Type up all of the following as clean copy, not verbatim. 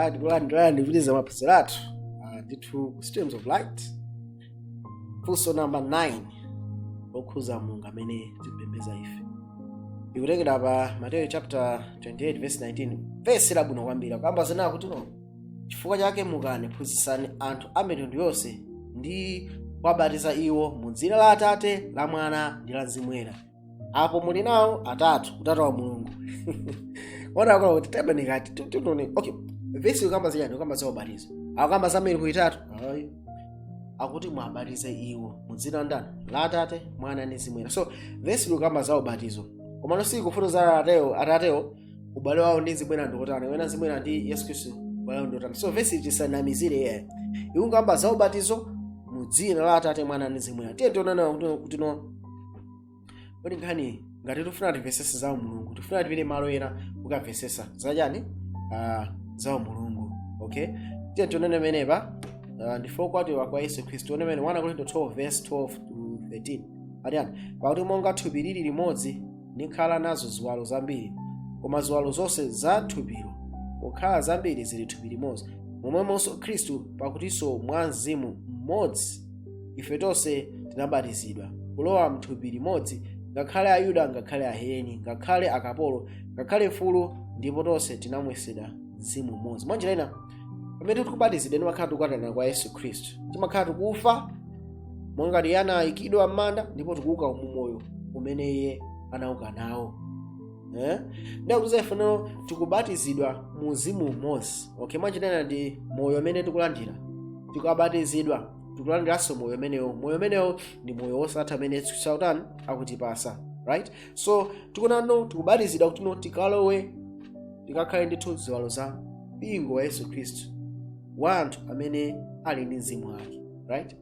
Ndikulandirani maphunziro athu ndithu ku Streams of Light. Funso namba 9 okhuza Mulungu amene tikupembedza ife ikutengera pa Mateyu chapter 28 verse 19, vesi labwino kwambiri. Akuyamba zinaa kuti, "No chifukwa chake mukani, phunzitsani anthu a mitundu yonse, ndi kuwabatiza iwo mu dzina la Atate, la Mwana ndi la Mzimu Woyera." Apo muli nawo atatu, utatu wa Mulungu. Ona kuti tabanikati titone. Okay, vesi ikamba ziyani? Ikamba za ubatizo. Akamba za milungu itatu? Ayi. Akuti mwabatize iwo mu dzina ndani? La Atate, Mwana ndi Mzimu Woyera. So vesi ikamba za ubatizo, komano sikufotokoza atatewo ubale wawo ndi Mzimu Woyera ndikutani, wena Mzimu Woyera ndi Yesu Khristu ubale wawo ndikutani. So vesi tisanamizire iye, ikungamba za ubatizo mu dzina la Atate, Mwana ndi Mzimu Woyera. Tiye tionana kuti no, kodi nkhani ngati tifuna timvesese za Mulungu, tifuna tipite malo ena kukamvesesa zachani? Za Mulungu. Okay, tiye tionene menepa. Ndife okwatiwa kwa Yesu Khristu. Tione mene 1 Korinto 12 verse 12 to 13 atiyani: "Pakuti monga thupi lili limodzi, nikhala nazo ziwalo zambiri, koma ziwalo zonse za thupilo pokhala zambiri zili thupi limodzi, momwemonso Khristu. Pakutinso mwa Mzimu mmodzi ife tonse tinabatizidwa kulowa mthupi limodzi, ngakhale Ayuda, ngakhale Aheleni, ngakhale akapolo, ngakhale mfulu, ndipo tonse tinamwesedwa Mzimu mmodzi." Mwanjira ina, pamene tikubatizidwa timakhala tikukwatana kwa Yesu Khristu. Timakhala tikufa monga iye anayikidwa m'manda, ndipo tikuuka mu moyo umene iye anauka nawo, eh? Ndakuza ifeno tikubatizidwa mu Mzimu umodzi. Okay, mwanjira ina ndi moyo umene tikulandira. Tikabatizidwa tikulandiranso moyo umenewo. Moyo umenewo ndi moyo wosatha amene Sautani akutipasa, right? So tikunano tikubatizidwa kuti no, tikalowe, tikakhale ndithu ziwalo za mpingo wa Yesu Khristu, wa anthu amene ali ndi mzimu wake, right?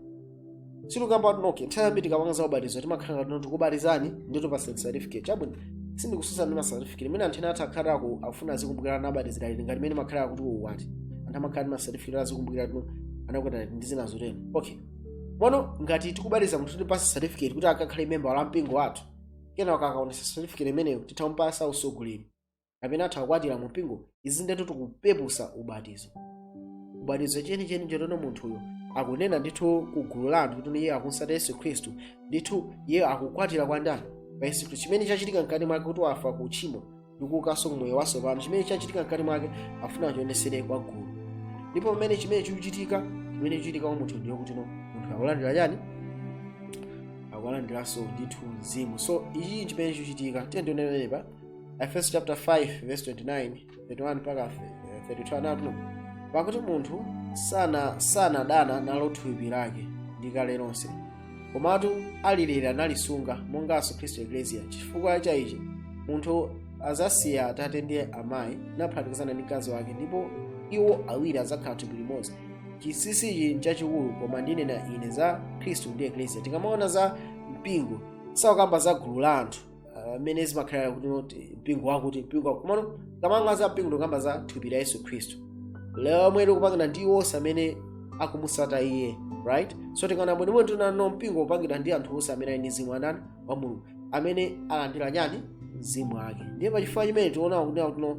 Sitikamba kuti, okay, nthawi yambiri tikapanga za ubatizo timakhala ngati tikubatizani ndi tupasa certificate. Chabwino, sindikususa ndi ma certificate imene anthu ena atha kukhala akufuna azikumbukira anabatizira liti, ngati imene makhala kuti uwati anthu amakhala ndi ma certificate azikumbukira kuti anakwatira ndi zina zotero. Okay, mono ngati tikubatiza munthu, tipasa certificate kuti akakhale member la mpingo wathu, kenako akaonesa certificate imeneyo titha kumpasa usogoleri kapena atha kukwatira mu mpingo. Izi ndetu tikupepusa ubatizo. Ubatizo chenicheni chotono munthuyo akunena ndithu ku gulu la anthu kuti iye akunsata Yesu Khristu, ndithu iye akukwatira kwa ndani? Kwa Yesu Khristu. Chimene chachitika mkati mwake kuti wafa ku uchimo ndikuukanso ku moyo watsopano, chimene chachitika mkati mwake afuna achionesere kwa gulu. Ndipo pamene chimene chikuchitika, chimene chikuchitika kwa munthu ndiyo kuti no, munthu akulandira chani? Akulandiranso ndithu mzimu. So ichi chimene chikuchitika, tiye tionenepa Efeso chapter 5 verse 29, 31 mpaka 32. Anati, "Pakuti munthu sanadana nalo thupi lake ndi kale lonse, komatu alilera nalisunga, monganso Khristu Eklesia. Chifukwa cha ichi munthu azasiya atate ndi amayi, naphatikizana ndi mkazi wake, ndipo iwo awiri azakhala thupi limodzi. Chinsinsichi nchachikulu, koma ndinena ine za Khristu ndi Eklesia." Tikamaona za mpingo, sakukamba za gulu la anthu amene zimakhalira kuti noti mpingo wakuti, mpingo wakuti. Komano kamanga za mpingo tikamba za thupi la Yesu Khristu lomwe likupangidwa ndi onse amene akumusata iye, right? So tikaona bwinobwino, tinano mpingo upangidwa ndi anthu onse amene ali ndi mzimu andani? Wa Mulungu, amene alandira chani? Mzimu wake. Ndiye pachifukwa chimene tiona kuti kuno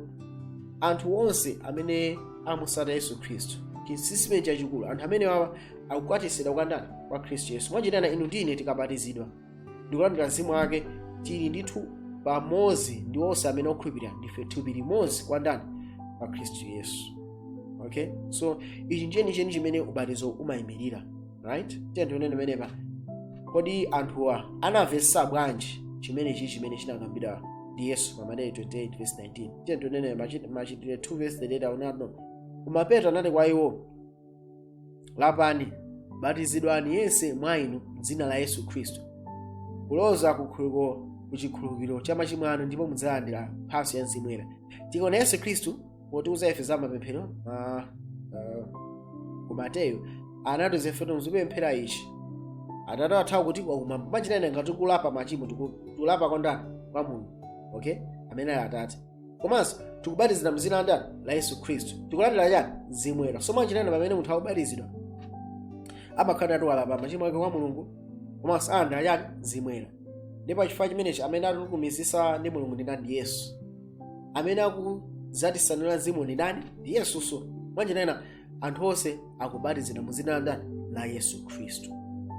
anthu onse amene amusata Yesu Khristu, chinsinsi chimene chachikulu, anthu amene wawa akukwatisidwa kwa ndani? Kwa Khristu Yesu. Mwachitana inu ndine tikabatizidwa ndikulandira mzimu wake, tili ndithu pamodzi ndi onse amene okhulupirira. Ndife thupi limodzi kwa ndani? Kwa Khristu Yesu. Okay, so ichi nchenicheni chimene ubatizo umayimirira, right? Tiye tionene menepa, kodi anthuwa anamvetsa bwanji chimene chichi chimene chinakambidwa ndi Yesu pa Mateyu 28 verse 19? Tiye tionene Machitidwe 2 verse 38. Aonano, "Koma Petro anati kwa iwo, 'Lapani, batizidwani yense mwa inu m'dzina la Yesu Khristu kuloza ku chikhululukiro cha machimo anu, ndipo mudzalandira mphatso ya Mzimu Woyera.'" Tikaona Yesu Khristu potiuza ife za mapemphero ku Mateyu, anatiuza ife muzipemphera ichi: "Atate athu kuti wakumwamba." Machinene ngati tikulapa machimo, tikulapa kwa ndani? Kwa Mulungu, okay, amene ali Atate. Komanso tikubatizidwa mdzina la ndani? La Yesu Khristu. Tikulandira chani? Mzimu Woyera. So mwachinene pamene munthu akubatizidwa amakhala ati walapa machimo ake kwa Mulungu, komanso alandira chani? Mzimu Woyera. Ndipo chifukwa chimenechi amene atitumizisa ndi Mulungu ndi ndani? Ndi Yesu. Amene akuzatisanula mzimu ndi ndani? Ndi Yesunso. Mwanjira ina, anthu onse akubatizidwa mu dzina la ndani? La Yesu Khristu.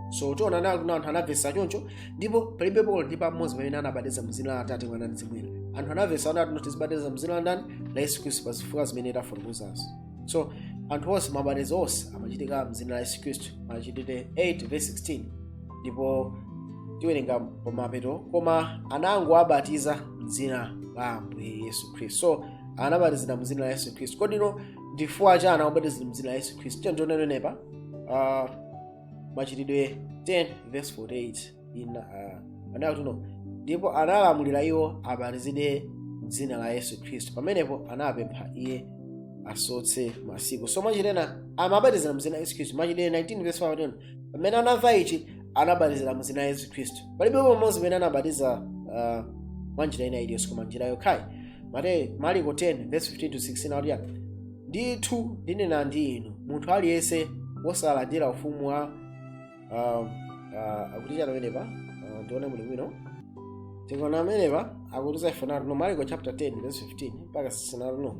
So tiona nawo kuti anthu anamvetsa choncho, ndipo palibepo ndi pamodzi pamene anabatiza mu dzina la Atate, Mwana ndi Mzimu Woyera. Anthu anamvetsa anati tizibatiza mu dzina la ndani? La Yesu Khristu, pa zifukwa zimene tafotokozazo. So anthu onse, mabatizo onse amachitika mdzina la Yesu Khristu, Machitidwe 8 verse 16. Ndipo tiwerenga pamapeto, koma anangowabatiza mdzina la Ambuye Yesu Khristu. So anabatizidwa mdzina la Yesu Khristu. Kodi no ndifukwa chani akubatizidwa mdzina la Yesu Khristu? Tionenepa Machitidwe 10 verse 48 ina anakuti no, ndipo analamulira iwo abatizidwe mdzina la Yesu Khristu. Pamenepo anapempha iye asotse masiku. So mwachitena amabatizira mdzina la Yesu Khristu. Machitidwe 19 verse 5, pamene anamva ichi, anabatizira mdzina la Yesu Khristu. Palibe pamodzi pamene anabatiza mwa njira ina iliyonse koma njira yokhayi. Mariko 10 verse 15 to 16 akuti yani? Ndithu ndinena ndi inu, munthu aliyense wosalandira ufumu wa akuti chani pamenepa? Ndione muli bwino. Tikaona amenepa akuti ife no, Mariko chapter 10 verse 15 mpaka 16 no,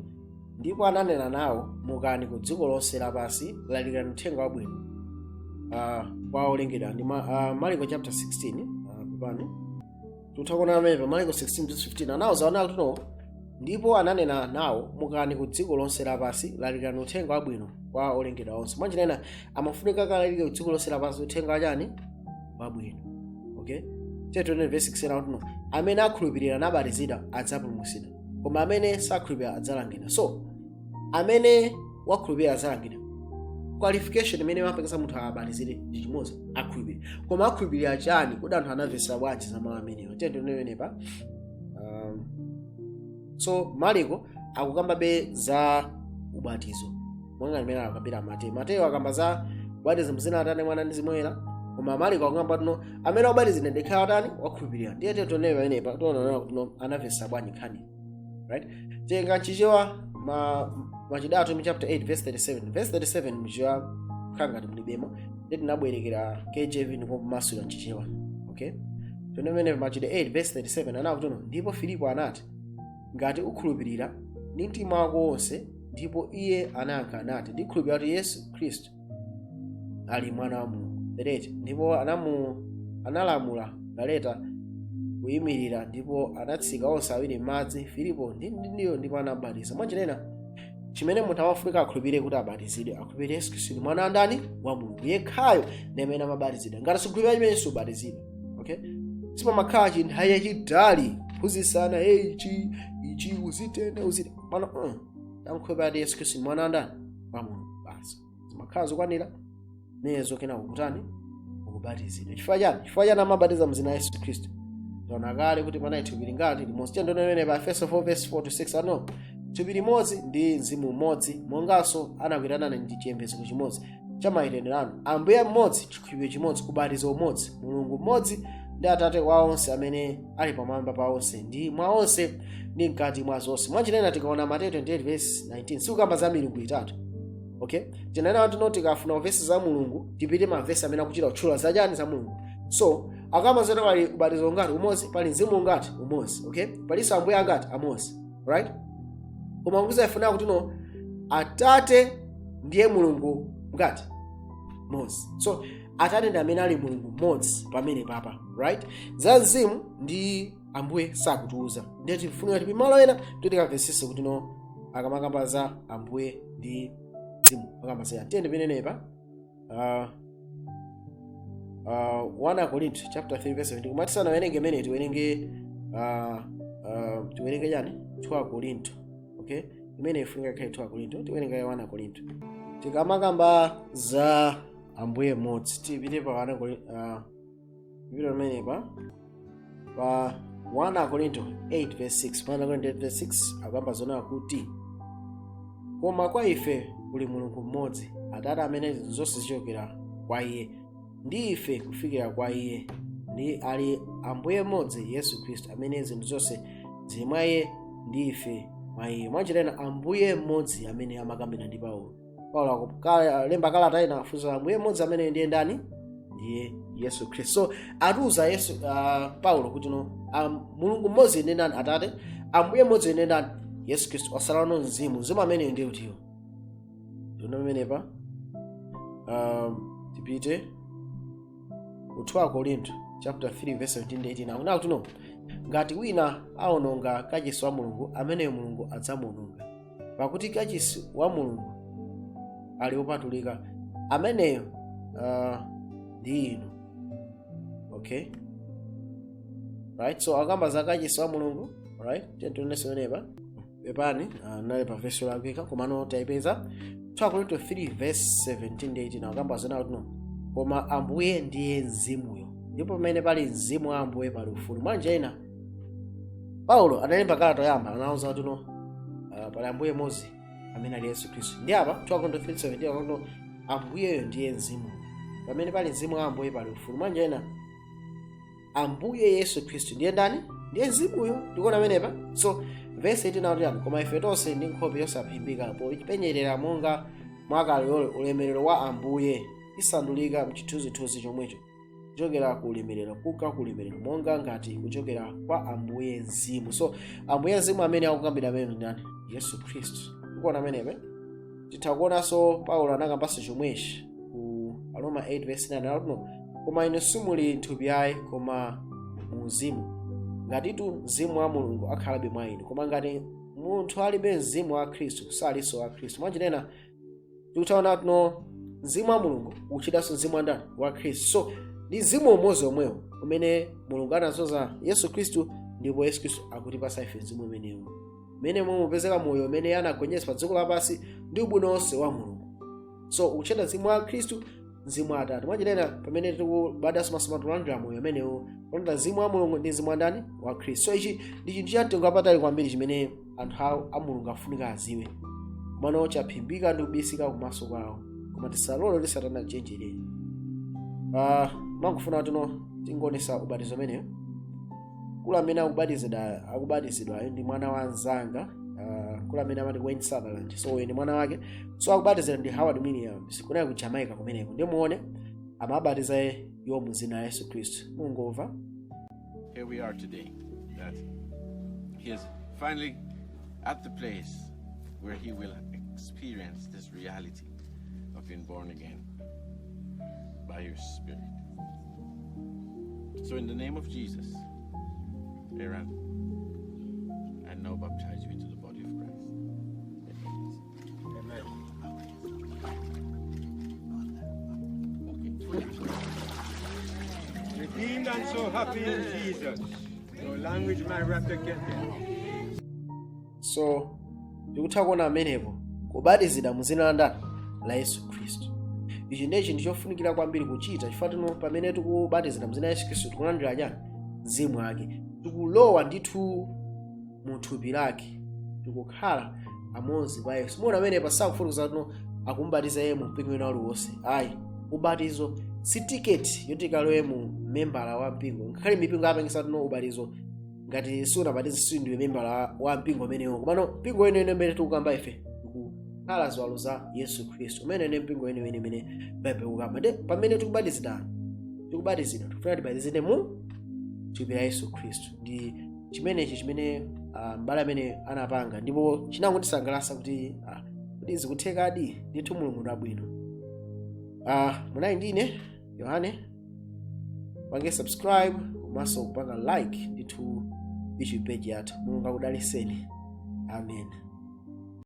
ndipo ananena nawo, mukani ku dziko lonse lapansi, lalikirani uthenga wabwino kwa olengedwa. Ndi Mariko chapter 16, pepani, tutha kuona amenepa Mariko 16 verse 15 anawuza ana kuti no, ndipo ananena nawo, mukani ku dziko lonse lapansi, lalikirani uthenga wabwino kwa olengedwa onse. Mwanjira amafunika kalalike ku dziko lonse lapansi uthenga wachani? Wabwino. Okay, 10 verse 16 akuti no, amene akhulupirira nabatizidwa adzapulumutsidwa, koma amene sakhulupirira adzalangidwa. So amene wakhulupirira adzalangidwa. Qualification imene imapangisa munthu abatizidwe ndi chimodzi, akhulupirira. Koma akhulupirira chani? Kodi anthu anamvetsa bwanji za mawu amenewa? Tiyeni pa so Mariko akukambabe za ubatizo monga limene akambira Mateyo. Mateyo akamba za ubatizo mzina la Atate, Mwana ndi Mzimu Woyera, koma Mariko akukamba tino amene wabatizidwa ndikhala atani? Wakhulupirira. Ndiye tione pamenepa, tiona kuti no anamvetsa bwanji nkhani, right? Tenga Mchichewa, ma Machitidwe mu chapter 8 verse 37, verse 37 mchichewa khala ngati mulibemo, ndi tinabwerekera KJV ndipo kumasula Mchichewa. Okay, tione pamene Machitidwe 8 verse 37 anakuti no, ndipo Filipo anati, ngati ukhulupirira ndi mtima wako wonse. Ndipo iye anayankha anati, ndikhulupirira kuti Yesu Khristu ali Mwana wa Mulungu. 38 ndipo analamula galeta kuyimirira, ndipo anatsika onse awiri m'madzi, Filipo ndi mndindiyo, ndipo anabatiza. Mwanjira chimene munthu amafunika akhulupirire kuti abatizidwe, akhulupirire Yesu Khristu ndi Mwana wa ndani? Wa Mulungu. Yekhayo ndi amene amabatizidwa. Ngati sukhulupirira chimene, subatizidwa. Okay, sipamakhala chinthu chachitali phunzitsana, hey, ichi ichi uzitende uzite pano. Tankhulupirira kuti Yesu Khristu ndi Mwana wa ndani? Wa Mulungu, basi, zimakhala zokwanira mezo. Kena kukutani? Ukubatizidwa. Chifukwa chani? Chifukwa chani amabatiza mzina la Yesu Khristu? Taona kale kuti panali thupi lingati? Limodzi. Tiyeni tione pa Efeso 4 verse 4 to 6 ano, thupi limodzi ndi mzimu umodzi, monganso anakuyitanani ndi chiyembekezo chimodzi cha mayitanidwe anu, Ambuye mmodzi, chikhulupiriro chimodzi, ubatizo umodzi, Mulungu mmodzi ndi Atate wa onse, amene ali pamwamba pa onse, ndi mwa onse, ndi mkati mwa zonse. Mwanjira tikaona Mateyu 28 verse 19 sikukamba za milungu itatu. Okay, tinanena kuti tikafuna kuvesi za Mulungu, tipite mavesi amene akuchita kutchula zachani? Za Mulungu. So akamba zoti pali ubatizo ungati? Umodzi. Pali mzimu ungati? Umodzi. Okay, palinso Ambuye angati? Amodzi, right? Koma kuza ifuna kuti no, Atate ndiye Mulungu ngati mmodzi. So Atate ndi amene ali Mulungu mmodzi pamene papa, right? Za mzimu ndi Ambuye sakutiuza, ndiye tifunika tipi malo ena kuti tikamvetsetse kuti no, akamakamba za Ambuye ndi mzimu akamba za. Tiyende penenepa 1 Korinto chapter 3 verse 17. Koma tisanawerenge imene, tiwerenge chani? 2 Korinto. Okay, imene ifunika ikhale 2 Korinto. Tiwerenga 1 Korinto. Tikamakamba za Ambuye mmodzi, tipite pa 1 Korinto, tipite pamenepa pa 1 Korinto 8 verse 6. 1 Korinto 8 verse 6 akamba zonena kuti, koma kwa ife kuli Mulungu mmodzi, Atate, amene zonse zichokera kwa iye, ndi ife kufikira kwa iye, ndi ali Ambuye mmodzi, Yesu Khristu, amene zinthu zonse zili mwa iye, ndi ife mwa iye. Mwanjira Ambuye mmodzi amene amakambira ndi Paulo. Paulo akulemba kalata ina, afunsa Ambuye mmodzi amene ndiye ndani? Ndiye Yesu Khristu. So atiuza Yesu, Paulo kuti no, Mulungu mmodzi ndiye ndani? Atate. Ambuye mmodzi ndiye ndani? Yesu Khristu. Wasalano mzimu. Mzimu amene ndiye utiyo? Tiona pamenepa, tipite ku 2 Korinto chapter 3 verse 17 18. Akunena kuti no, ngati wina aononga kachisi wa Mulungu, ameneyo Mulungu adzamuononga, pakuti kachisi wa Mulungu ali wopatulika, ameneyo ndi inu. Okay, right, so akamba za kachisi wa Mulungu, right? Tionenso pamenepa. Pepani, nali pa verse yolakwika, komano tayipeza. 2 Korinto 3 verse 17 ndi 18 akamba zona kuti no, koma Ambuye ndiye mzimuyo, ndipo pamene pali mzimu wa Ambuye pali ufulu. Mwanjira ina, Paulo analemba kalata yoyamba, anawuza kuti no, pali Ambuye mmodzi amene ali Yesu Khristu. Ndi apa 2 Korinto 3:17 akuti no, Ambuyeyo ndiye mzimu, pamene pali mzimu wa Ambuye pali ufulu. Mwanjira ina, Ambuye Yesu Khristu ndiye ndani? Ndiye mzimuyo. Ndikuona pamenepa. So verse 18 akuti yani? Koma ife tonse ndi nkhope yosaphimbika, popenyerera monga mwakaliyole ulemerero wa Ambuye, tisandulika mchithunzithunzi chomwecho kuchokera ku ulemerero kuka ku ulemerero, monga ngati kuchokera kwa Ambuye mzimu. So Ambuye mzimu amene akukambira amene ndi ndani? Yesu Khristu. Ndikuona pamenepa. Titha kuonanso Paulo anakambanso chomwechi ku Aroma 8 verse 9, akuti no, koma inu simuli mthupi ayi, koma mu mzimu, ngatitu mzimu wa Mulungu akhalabe mwa inu. Koma ngati munthu alibe mzimu wa Khristu, salinso wa Khristu. Mwanjira ina, tikutaona tuno mzimu wa Mulungu ukuchitanso mzimu wa ndani? Wa Khristu. So ndi mzimu umodzi omwewo umene Mulungu anazoza Yesu Khristu, ndipo Yesu Khristu akutipasa ife mzimu umenewu, mmene mumupezeka moyo umene anagonjetsa pa dziko lapansi ndi ubwino wonse wa Mulungu. So ukuchita mzimu wa Khristu, mzimu wa Atate. Mwanjira ina, pamene tikubadwanso maso, tulandira moyo umenewo, kulandira mzimu wa Mulungu ndi mzimu wa ndani? Wa Khristu. So ichi ndi chinthu cha mtengo wapatali kwambiri chimene anthu a Mulungu afunika aziwe, komano chaphimbika ndi kubisika kumaso kwawo. Koma tisalole kuti Satana achenjerere. Mangofuna tuno tingonesa ubatizo umeneyo. Kula amene akubatizidwayo ndi mwana wa anzanga, kula amene amati Wayne Sutherland. So uyu ndi mwana wake. So akubatizidwa ndi Howard Williams kunali ku Jamaica kumeneko. Ndimuone amabatiza iwo mu dzina la Yesu Khristu. Mungomva. Here we are today, that he is finally at the place where he will experience this reality of being born again by your Spirit. So, in the name of Jesus, Aaron, I now baptize you into the body of Christ. Amen. Okay. Redeemed and so happy in Jesus. No language my rapture can tell. So tikutha kuona amenepo kubatizidwa mu dzina la ndani? La Yesu Khristu. Ichi ndiye chinthu chofunikira kwambiri kuchita, chifukwa tino pamene tikubatizidwa mu dzina la Yesu Khristu, tikulandira chani? Mzimu wake. Tikulowa ndithu mu thupi lake, tikukhala amodzi kwa Yesu. Muona amene pasakufotokoza tino akumubatiza iye mu mpingo wina uliwonse ayi. Ubatizo si tiketi yoti ikalowe mu membala wa mpingo, ngakhale mipingo apangisa tino ubatizo ngati sunabatize sindiwe membala wa mpingo umenewo. Komano mpingo weniweni umene tikukamba ife tikukhala ziwalo za Yesu Khristu, umene ndi mpingo weniweni umene Baibulo ikukamba. Ndi pamene tikubatizidwa, tikufuna tibatizidwe mu thupi la Yesu Khristu. Ndi chimenechi chimene m'bale amene anapanga, ndipo chinangondisangalatsa kuti zikuthekadi ndithu. Mulungu ndi wabwino. Munali ndine Yohane. Pange subscribe komanso kupanga like ndithu YouTube page yathu. Mulungu akudalitseni. Amen.